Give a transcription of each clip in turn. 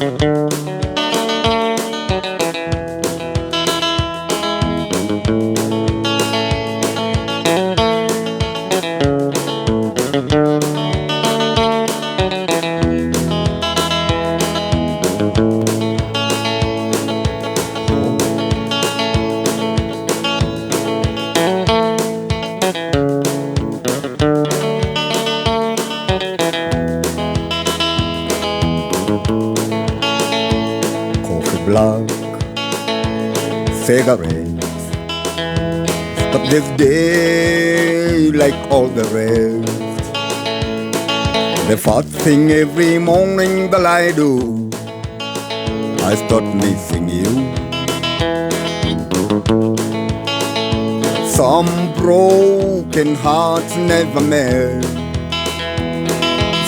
Coffee black, cigarettes. Stop this day like all the rest. The first thing every morning that I do, I start missing you. Some broken hearts never mend,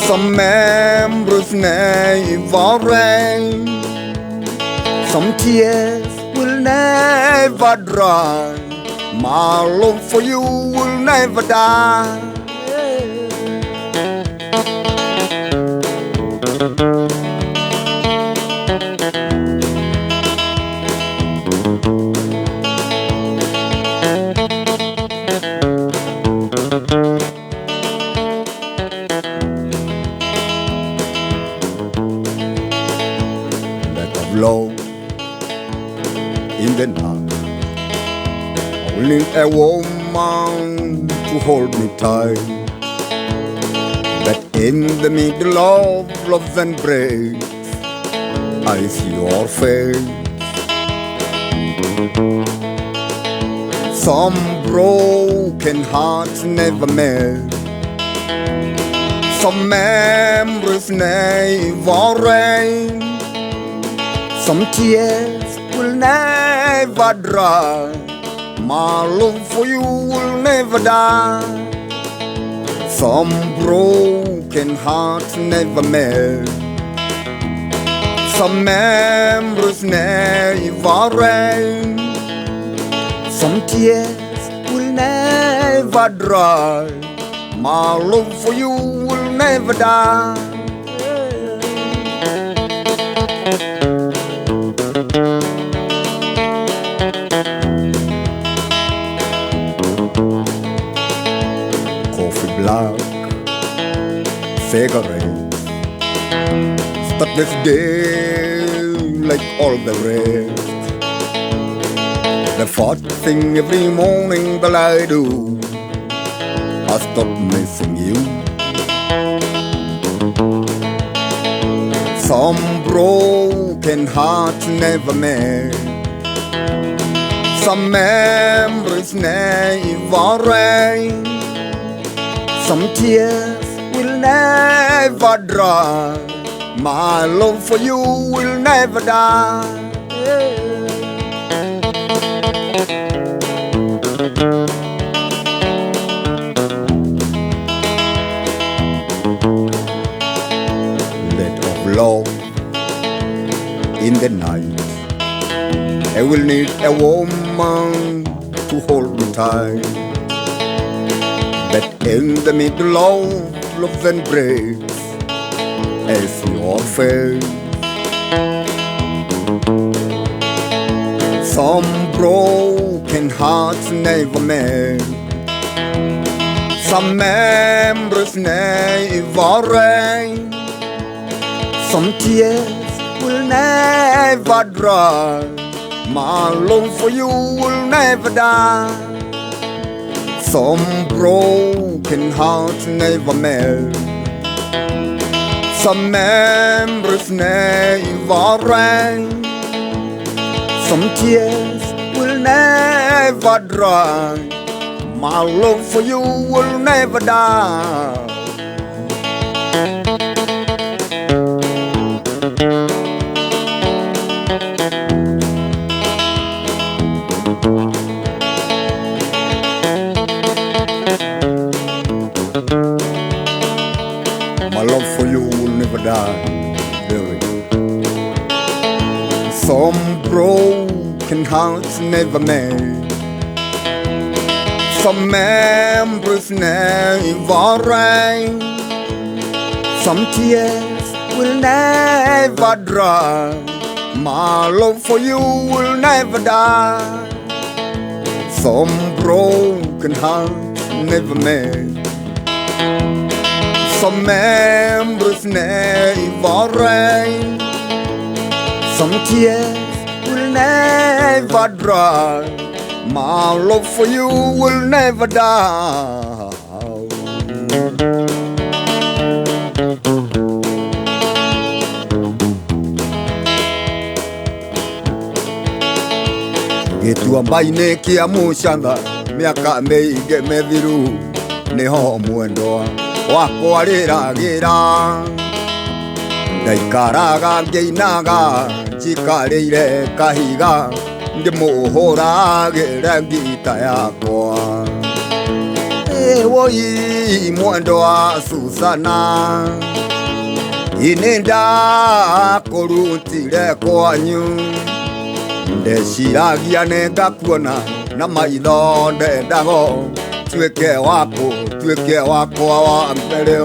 some memories never end, some tears will never dry. My love for you will never die. Let of love in the night, I will need a woman to hold me tight. But in the middle of love's embrace, I see your face. Some broken hearts never mend, some memories never end, some tears will never dry. My love for you will never die. Some broken hearts never mend, some memories never end, some tears will never dry. My love for you will never die. Coffee black, cigarettes. Start this day like all the rest. The first thing every morning that I do, I start missing you. Some broken hearts never mend, some memories never end, some tears will never dry. My love for you will never die. Let of love in the night, I will need a woman to hold me tight. But in the middle of love's embrace, I see your face. Some broken hearts never mend, some memories never end, some tears will never dry. My love for you will never die. Some broken hearts never mend, some memories never end, some tears will never dry. My love for you will never die. My love for you will never die. Lyric. Some broken hearts never mend, some memories never end, some tears will never dry. My love for you will never die. Some broken hearts never mend. Some memories never rain. Some tears will never dry. My love for you will never die. Gĩtuamba-inĩ kĩa mũcatha mĩaka mĩingĩ mĩthiru nĩho mwendwa wakwa rĩragĩra ndaikaraga ngĩinaga njikarĩire kahiga ngĩmũhũragĩra ngita yakwa. Ĩwoi mwendwa Susana inĩ ndakũrutire kwanyu ndeciragia nĩngakuona na maitho ndendago tuĩke wako tuĩke wakwa wa mbere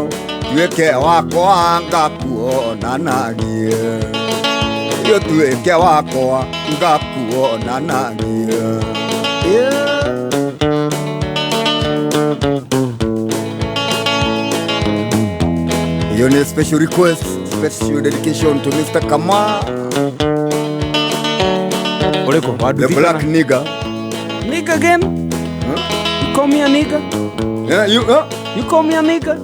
tuĩke wakwa ngakuonanagie iyo tuĩke wakwa ngakuonanagie. Iyo ni special request, special dedication to Mr. Kama, Ũrĩkũ? Wa the nduthi black kana? nigger. Nigga again? Huh? You call me a nigga? Yeah, you, huh? You call me a nigga?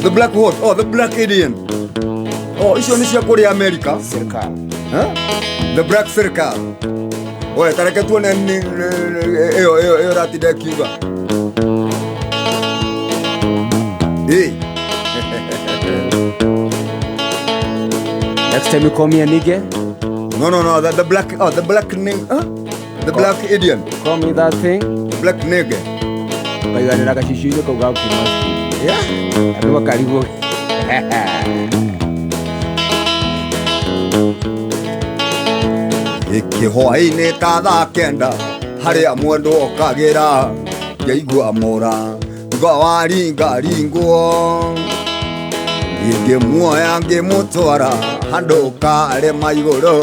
The black what? Oh, the black Indian. Oh, icio nĩ cia kũrĩa America. Serikali. Huh? The black circle. Oe, tareke tuone ĩyo ĩyo ĩyo ĩratinda ĩkiuga. Ĩ, Next time you call me a nigga, no no no, the black, oh, the black ning, huh? The black Indian, call me that thing. The black nigger. Ũkaiganĩra gacicio-inĩ kau ga kuma cukuru. Yeah. Andũ makarigwo. Ĩkĩhwaĩ-inĩ ta thaa kenda harĩa mwendwa okagĩra ngĩigua mũra waringaringwo ngĩmuoya ngĩmũtwara handũ karĩma igũrũ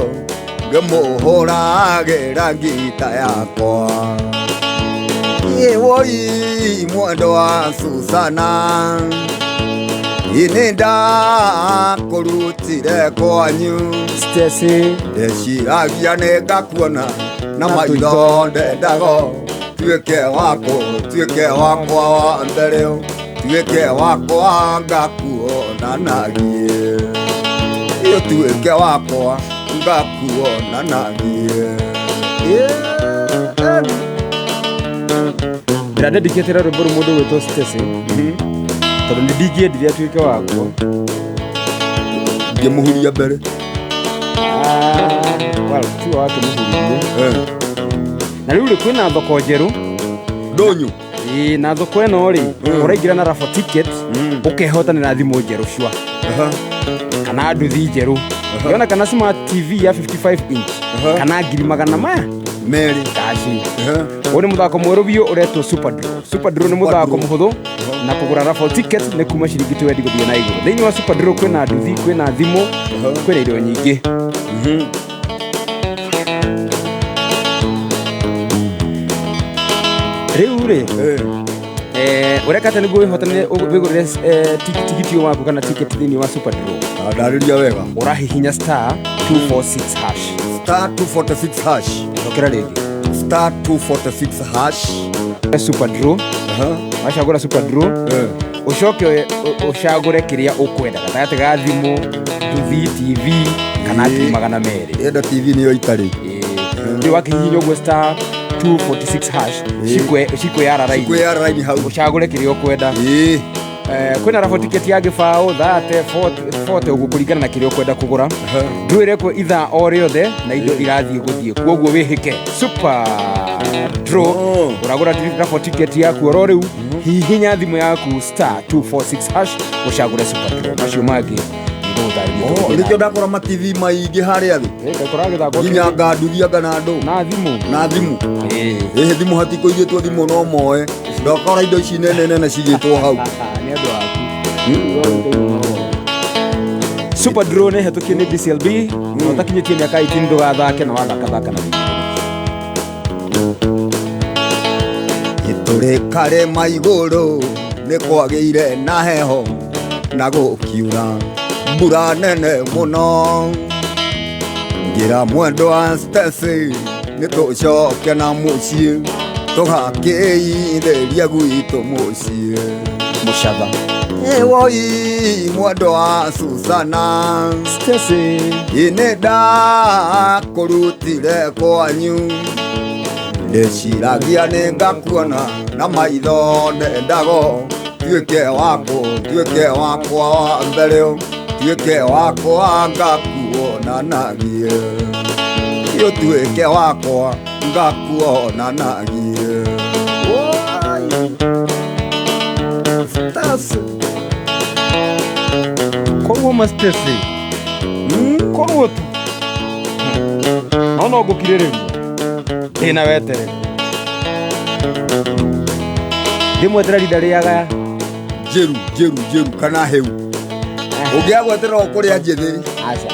ngĩmũhũragĩra ngita yakwa. Ĩwoi mwendwa Susana inĩ ndakũrutire kwanyu Stacy. ndeciragia nĩngakuona na maitho ndendago tuĩke wako tuĩke wakwa wa mbere tuĩke wakwa ngakuonanagie iyo tuĩke wakwa ngakuonanagie. Ndĩradedicatĩra rwĩmbo rũu mũndũ ũgwĩtwo Stacy tondũ nĩ ndingĩendire atuĩke wakwa. Ngĩmũhuria mbere. Ah, well, tiwe wakĩmũhuririe. Na rĩu rĩ kwĩna thoko njerũ. Ndũnyũ. Ĩĩ, na thoko ĩno rĩ ũraingĩra na raffle ticket ũkehotanĩra thimũ njerũ cua kana nduthi njerũ yona kana smart TV ya 55 inch kana ngiri magana maya Merĩ. kaci. Ũyũ nĩ mũthako mwerũ biũ ũretwo Super Draw. Super Draw nĩ mũthako Draw. mũhũthũ na kũgũra raffle ticket nĩ kuma ciringi twendi gũthiĩ na igũrũ. Thĩinĩ wa Super Draw kwĩna nduthi, kwĩna thimũ, kwĩna indo nyingĩ. Rĩu rĩ ũreka atĩa nĩguo wĩhotanĩre wĩgũrĩre tigiti ũyũ waku kana ticket thĩinĩ wa Super Draw? Ndarĩria wega. Ũrahihinya star 246 hash. Star 246 hash. Cokera rĩngĩ. Star 246 hash. Super Draw. Wacagũra Super Draw ũcoke ũcagũre kĩrĩa ũkwenda gatagatĩ ga thimũ, nduthi, TV kana ngiri magana merĩ. Enda TV nĩyo itarĩ. Rĩu wakĩhihinya ũguo star 246 hash cikwĩyara raini. Kwĩyara raini hau. Ũcagũre kĩrĩa ũkwenda. Kwĩna raffle ticket ya gĩbaũ 30 40 ũguo kũringana na kĩrĩa ũkwenda kũgũra. Draw ĩrekwo ithaa o rĩothe na indo irathiĩ gũthiĩ kuoguo wĩhĩke Super Draw. Ũragũra raffle ticket yaku oro rĩu hihinya thimũ yaku star 246 hash ũcagũre Super Draw. Macio mangĩ nĩngũgũtarĩria tũgĩthiĩ na Nĩkĩo ndakora ma TV maingĩ harĩa thĩ. mbere. Ndakora gĩthako Nginya kĩngĩ. nganduthi anga na andũ. Na thimũ. Na thimũ. Ĩĩ. Ĩhĩ thimũ hatikũigĩtwo thimũ no moe. Ndakora indo ici nene nene cigĩtwo hau. Nĩ andũ aku. Super Draw nĩ hetũkie nĩ DCLB na ũtakinyĩtie mĩaka 18 ndũgathake na wathakathaka na wĩigĩrĩrĩki. Tũrĩ karĩma igũrũ nĩ kwagĩire na heho na gũkiura mbura nene mũno. Ngĩra mwendwa Stacy nĩ tũcoke na mũciĩ tũgakĩithĩria gwitũ mũciĩ. Mũcatha. Ĩwoi mwendwa Susana. Stacy. Ĩ nĩndakũrutire kwanyu ndĩciragia nĩ ngakuona na maitho ndendago tuĩke wakwo tuĩke wakwa wa mbere tuĩke wakwa ngakuonanagie ũtuĩke wakwa ngakuonanagie. Woi, Stacy. Korwo ma Stacy. Korwo tu no no ngũkirĩrĩria ndĩna wetereri ndĩmwetereri ndarĩaga. Njĩru njĩru njĩru kana hĩu ũngĩagweterera ũkũrĩa njĩthĩ. Aca,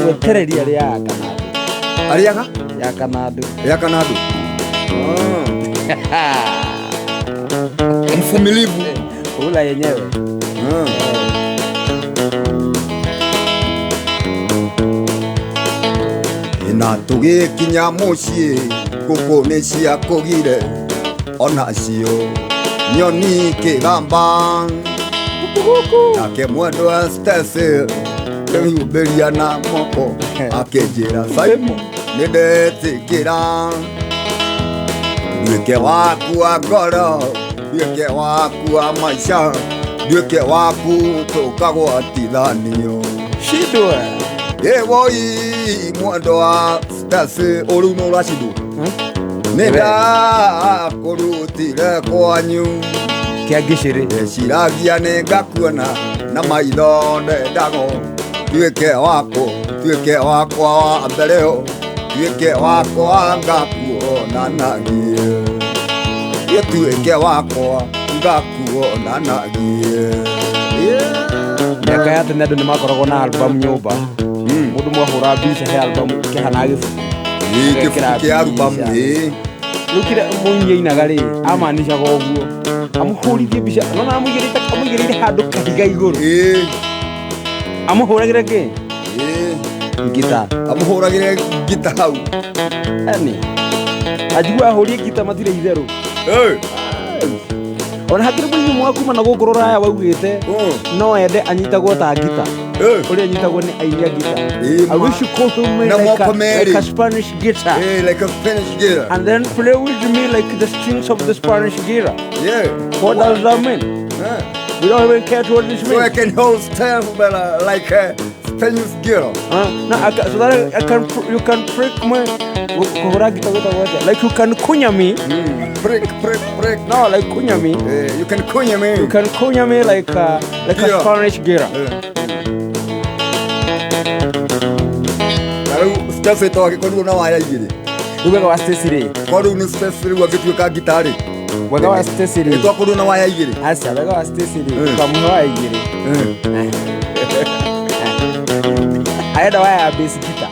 mwetereri arĩaga kanandũ. Arĩaga ya kanandũ. Ya kanandũ. Mvumilivu. Ula yenyewe. Na tũgĩkinya mũciĩ ngũkũ nĩ ciakũgire onacio nyoni kĩgamba nake mwendwa Stacy kĩhumbĩria na moko akĩnjĩra Simon nĩ ndetĩkĩra nduĩke waku wa ngoro nduĩke waku wa maica nduĩke waku tũkagwatithanio. Shindwe. Ĩwoi mwendwa Stacy ũrĩu nĩ ũracindwo nĩ ndakũrutire kwanyu kĩa ngĩcĩrĩ. Ndeciragia nĩ ngakuona na maitho ndendago tuĩke wakwo tuĩke wakwa wa mbere tuĩke wakwa ngakuonanagie tuĩke wakwa ngakuonanagie. Mĩaka ya tene andũ nĩ makoragwo na album nyũmba mũndũ mwahũra mbica he album kĩhana gĩbuku. Gĩbuku kĩa album. Rĩu kĩrĩa mũini ainaga rĩ amanicaga ũguo amũhũrithie mbica nona amũigĩrĩire handũ kahiga igũrũ amũhũragĩre kĩ ngita. Amũhũragĩre ngita hau. Yani anjigua ahũrie ngita matirĩ itherũ. Ona hakĩrĩ mũini ũmwe wa kuma na gũkũ rũraya waugĩte no ende anyitagwo ta ngita ũrĩa anyitagwo nĩ aini a ngita. I wish you could hold me Na moko merĩ. like a Spanish guitar. Like a Spanish guitar. And then play with me like the strings of the Spanish guitar. Yeah. What does that mean? We don't even care what this So I means. can hold stuff but, like a Spanish girl. No, I can, so that I can you can prick me. Kuhura gita gwĩtagwo atĩa? Like you can kunya me. Prick, prick, prick. No, like kunya me. You can kunya me. You can kunya me like a Yeah. Spanish guitar. Na rĩu Stacy to agĩkorirwo na waya igĩrĩ. Rĩu wega wa Stacy rĩ. Ko rĩu nĩ Stacy rĩu agĩtuĩka ngita rĩ. Wega wa Stacy rĩ. Nĩ twakorirwo na waya igĩrĩ. Aca, wega wa Stacy rĩ. Twamuhe waya igĩrĩ. Arenda waya ya bass guitar.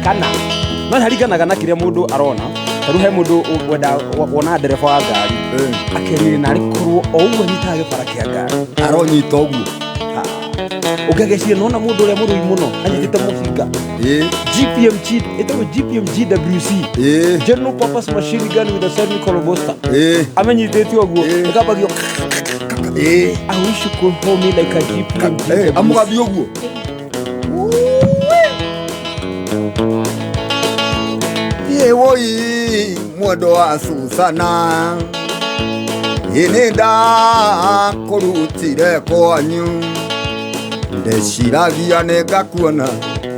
Kana no haringanaga na kĩrĩa mũndũ arona. Ta rĩu he mũndũ wenda wona ndereba wa ngari akerire narĩ korwo o ũguo anyitaga gĩbara kĩa ngari Aronyita ũguo. Ũngĩageciria nona mũndũ ũrĩa mũrũi mũno anyitĩte mũcinga GPMG ĩtagwo GPMGWC General Purpose Machine Gun with a semi-color holster amenyitĩte ũguo ĩkambagio. I wish you could hold me like a GPMGWC. Amũgathie ũguo. Ĩwoi mwendo wa Susana ĩ nĩ ndakũrutire kwanyu ndeciragia nĩ ngakuona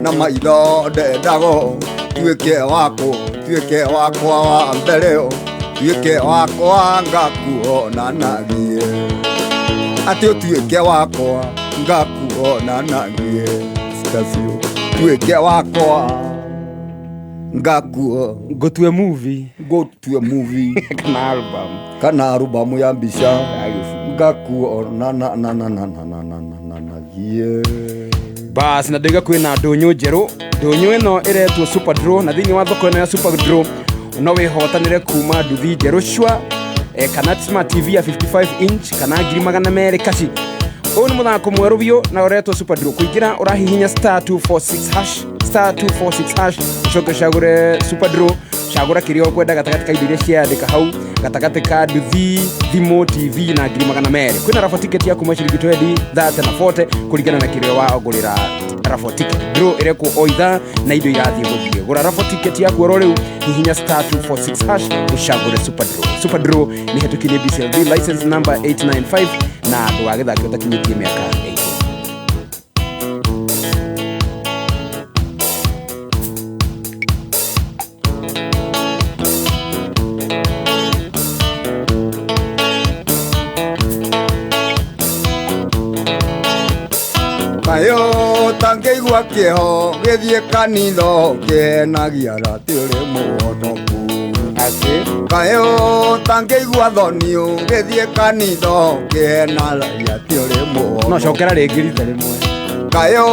na maitho ndendago tuĩke wakwo tuĩke wakwa wa mbere tuĩke wakwa ngakuonanagie atĩ ũtuĩke wakwa ngakuonanagie Stacy tuĩke wakwa ngakuo Ngũtue movie ngũtue movie kana album kana arubamu ya mbica ya gĩbuku. Ngakuona na na na na na na na na na na gie. Bas na ndauga kwĩna ndũnyũ njerũ. Ndũnyũ ĩno ĩretwo Super Draw, na thĩinĩ wa thoko ĩno ya Super Draw no wĩhotanĩre kuma nduthi njerũ cua, kana smart TV ya 55 inch kana 200,000 kaci. Ũyũ nĩ mũthako mwerũ biũ na ũretwo Super Draw. Kũingĩra ũrahihinya star 246 hash, star 246 hash, ũcoke ũcagũre Super Draw. Cagũra kĩrĩa ũkwenda gatagatĩ ka indo iria ciandĩka hau, gatagatĩ ka nduthi, thimũ, TV na 200,000. Kwĩna raffle ticket ya kuma ciringi 20, 30 na 40 kũringana na kĩrĩa wagũrĩra raffle ticket. Draw ĩrekwo o ithaa na indo irathiĩ gũthiĩ. Gũra raffle ticket yaku oro rĩu, hihinya star 246 hash ũcagũre Super Draw. Super Draw nĩ hetũkie nĩ BCLB license number 895 na ndũgagĩthake ũtakinyĩtie mĩaka 18. Kayo tangĩigua kĩeho gĩthiĩ kanitha kĩhenagia atĩ ũrĩ mũhonoku. Atĩ Kayo tangĩigua thoni gĩthiĩ kanitha kĩhenagia atĩ ũrĩ mũhonoku. No cokera rĩngĩ rita rĩmwe. Kayo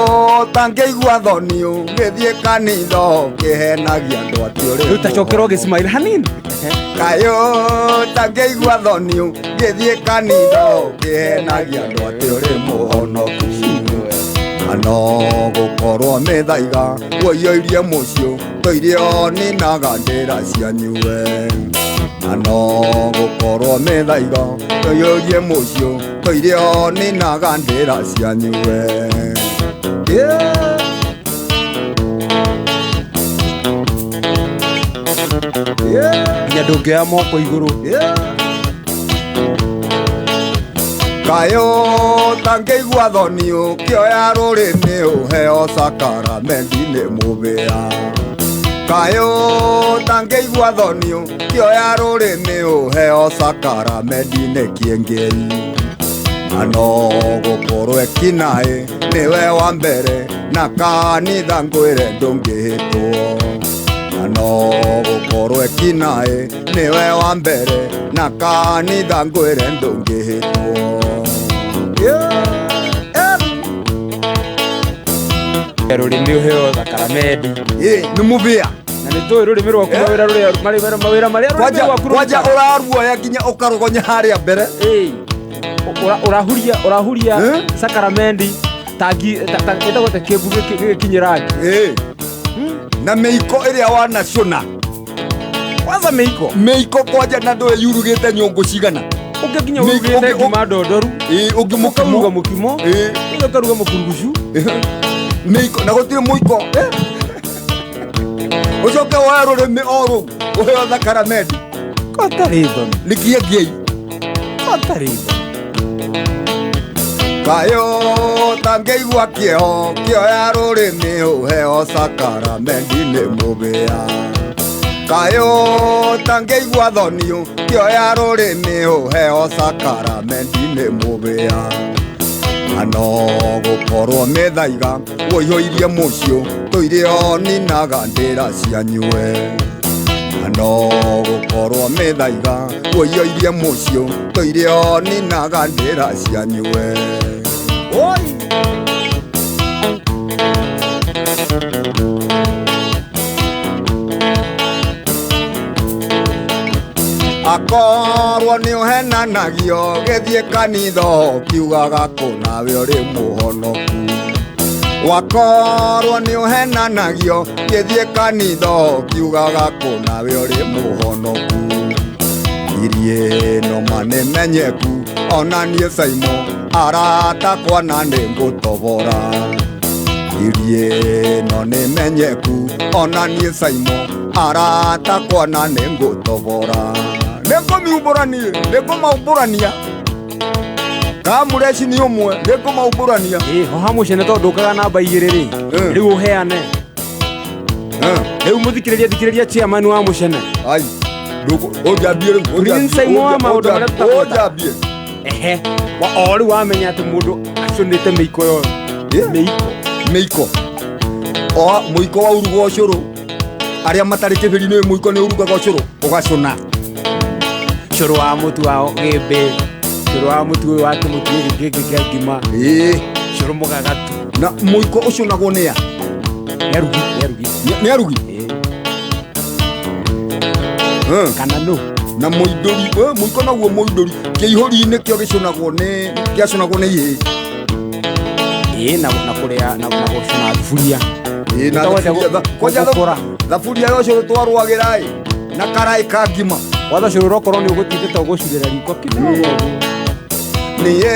tangĩigua thoni gĩthiĩ kanitha kĩhenagia andũ atĩ ũrĩ Rĩu ta cokera mũhonoku. ũgĩsmile hanini. Kayo tangĩigua thoni gĩthiĩ kanitha kĩhenagia andũ atĩ ũrĩ mũhonoku. Ano gũkorwo mĩthaiga woiyũirie mũciĩ tũirio ninaga ndĩra cianyue. Ano gũkorwo mĩthaiga tũiyũirie mũciĩ tũirio ninaga ndĩra cianyue. Yeah. Yeah. Nginya ndũngĩoya moko igũrũ. Yeah. Kayo tangĩigua thoni ũkĩoya rũrĩmĩ ũheo sakaramendi nĩ mũbĩa. Kayo tangĩigua thoni ũkĩoya rũrĩmĩ ũheo sakaramendi nĩ kĩengei. Ano gũkorwo ekinaĩ nĩwe wa mbere na kanitha ngwĩre ndũngĩhĩtwo. Ano gũkorwo ekinaĩ nĩwe wa mbere na kanitha ngwĩre ndũngĩhĩtwo. Rũrĩmĩ ũheo sakaramendi. Nĩ mũbĩa. Na nĩ tũĩ rũrĩmĩ rwaku mawĩra rũrĩa mawĩra marĩa rũrĩmĩ Kwanja rwaku kwanja rũrutaga. ũraruoya nginya ũkarũgonya harĩa mbere. Ũrahuria sakaramendi tangi ĩtagwo ta kĩmbu gĩgĩkinyĩra ngi. Na mĩiko ĩrĩa wanacũna. Kwanza mĩiko. Mĩiko kwanja na ndũĩ yurugĩte nyũngũ cigana. Ũngĩ nginya Mĩiko ũrugĩte ũngĩ- ngima ndondoru. Ũngĩ Ũkaruga mũkimo. mũkimo. Ũngĩ ũkaruga mũkurugucu. Mĩiko na gũtirĩ mũiko. Ũcoke woe rũrĩmĩ o rũu ũheo thakaramendi. Kotarĩ thoni. Nĩ kĩengei. Kotarĩ thoni. Kayo tangĩigua kĩeho kĩoya rũrĩmĩ ũheo sakaramendi nĩ mũbĩa. Kayo tangĩigua thoni kĩoya rũrĩmĩ ũheo sakaramendi nĩ mũbĩa. Ano gũkorwo mĩthaiga woiyũirie mũciĩ tũirio ninaga ndĩra cianyue. Ano gũkorwo mĩthaiga woiyũirie mũciĩ tũirio ninaga ndĩra cianyue. Oi! Akorwo nĩ ũhenanagio gĩthiĩ kanitha kiugaga kũna we ũrĩ mũhonoku. Wakorwo nĩ ũhenanagio gĩthiĩ kanitha kiugaga kũna we ũrĩ mũhonoku. Irie no ma nĩ menyeku ona niĩ Saimo arata kwana nĩ ngũtobora. Irie no nĩ menyeku ona niĩ Saimo arata kwana nĩ ngũtobora. Nĩ ngũmiumbũrania, nĩ ngũmaumbũrania. Kamũreci nĩ ũmwe, nĩ ngũmaumbũrania. Hoha mũcene tondũ ndũkaga namba igĩrĩ rĩ. Rĩu ũheane. Rĩu mũthikĩrĩria, thikĩrĩria chairman wa mũcene. Ai, ndũkũ, ũnjambie rĩu, Prince Saimo wa maũndũ marĩa tũtagweta. ũnjambie. Ehe. Wa o rĩu wamenya atĩ mũndũ acũnĩte mĩiko yo. Mĩiko. Mĩiko. O mũiko wa ũruga ũcũrũ. Arĩa matarĩ kĩbĩri nĩ mũiko nĩ ũrugaga ũcũrũ, ũgacũna. Cũrũ wa mũtu wa gĩmbĩ. Cũrũ wa mũtu ũyũ wa kĩmũtu gĩkĩ kĩngĩ kĩa ngima. Cũrũ mũgagatu. Na mũiko ũcio naguo nĩ a? Nĩ arugi, nĩ arugi. Nĩ arugi. Kana nũ? Na mũindũri, mũiko naguo mũindũri kĩihũri-inĩ kĩo gĩcũnagwo nĩ gĩacũnagwo nĩ ihĩĩ. Ĩĩ, na kũrĩa na gũcũna thuburia. Ĩĩ, na Kwanja thaburia kwanja gũkũra. Thaburia ya ũcũrũ twarũagĩra ĩ na karaĩ ka ngima. Kwanza cũrũ ũrokorwo nĩ ũgũtindĩte ũgũcurĩra riko kidogo. Niĩ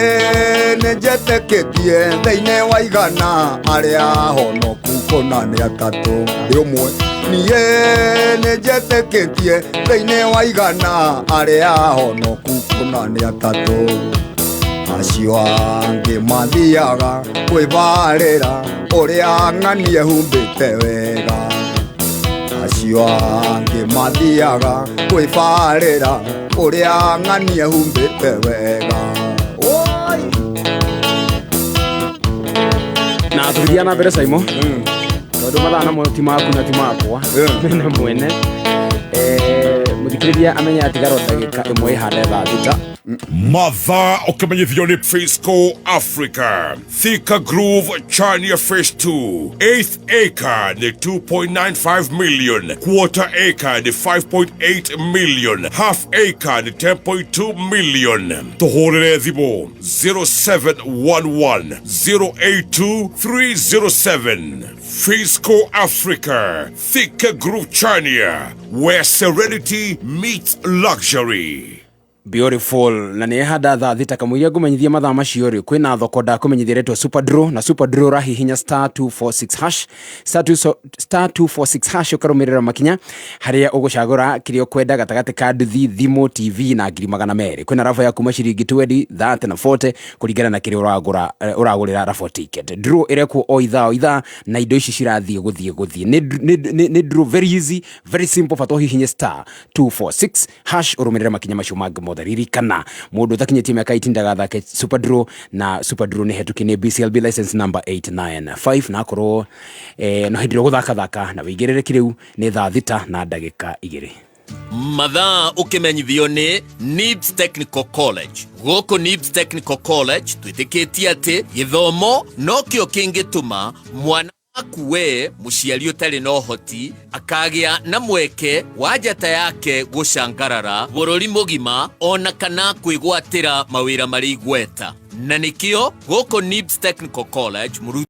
nĩnjetĩkĩtie thĩinĩ wa igana arĩa honoku kũna nĩ atatũ ndĩ ũmwe. Niĩ nĩnjetĩkĩtie thĩinĩ wa igana arĩa honoku kũna nĩ atatũ. Acio angĩ mathiaga kwĩbarĩra ũrĩa ng'ani ehumbĩte wega. Acio angĩ mathiaga kwĩbarĩra ũrĩa ng'ani ehumbĩte wega. Oi! Na tũgĩthiĩ na mbere, Saimo, tondũ mathaa namo ti maku na ti makwa na mwene. Mũthikĩrĩria amenye atigaro ndagĩka 1 ĩhande thaa 6. Mathaa ũkĩmenyithio nĩ Fisco Africa, Thika Groove Chania Phase 2, eighth acre nĩ 2.95 million, quarter acre nĩ 5.8 million, half acre nĩ 10.2 million. Tũhũrĩre thimũ 0711 082 307. Fisco Africa, Thika Groove Chania, where serenity meets luxury. Beautiful. Na nĩ handa thaa 6 kamũiria ngũmenyithia mathaa macio rĩ, kwĩna thoko ndakũmenyithia ĩretwo Super Draw. Na Super Draw ũrahihinya *246#, star 246# ũkarũmĩrĩra makinya harĩa ũgũcagũra kĩrĩa ũkwenda gatagatĩ ka nduthi, thimũ, TV na 200,000. Kwĩna raffle ya kuma ciringi 20, 30 na 40 kũringana na kĩrĩa ũragũra, ũragũrĩra raffle ticket. Draw ĩrekwo o ithaa o ithaa na indo ici cirathiĩ gũthiĩ gũthiĩ. Nĩ draw very easy, very simple. Bata ũhihinye *246# ũrũmĩrĩre makinya macio mangĩ mothe. Ririkana, mũndũ ũtakinyĩtie mĩaka 18 ndagathake Super Draw. Na Super Draw nĩ hetũkie nĩ BCLB license number 895. Na akorwo no hĩndĩ ĩrĩa ũgũthakathaka na wĩigĩrĩrĩki, rĩu nĩ thaa 6 na ndagĩka 2. Mathaa ũkĩmenyithio nĩ NIBS Technical College. Gũkũ NIBS Technical College twĩtĩkĩtie atĩ gĩthomo nokĩo kĩngĩtũma mwana waku we mũciari ũtarĩ na ũhoti akagĩa na mweke wa njata yake gũcangarara bũrũri mũgima ona kana kwĩgwatĩra mawĩra marĩ igweta, na nĩkĩo gũkũ NIBS Technical College mũru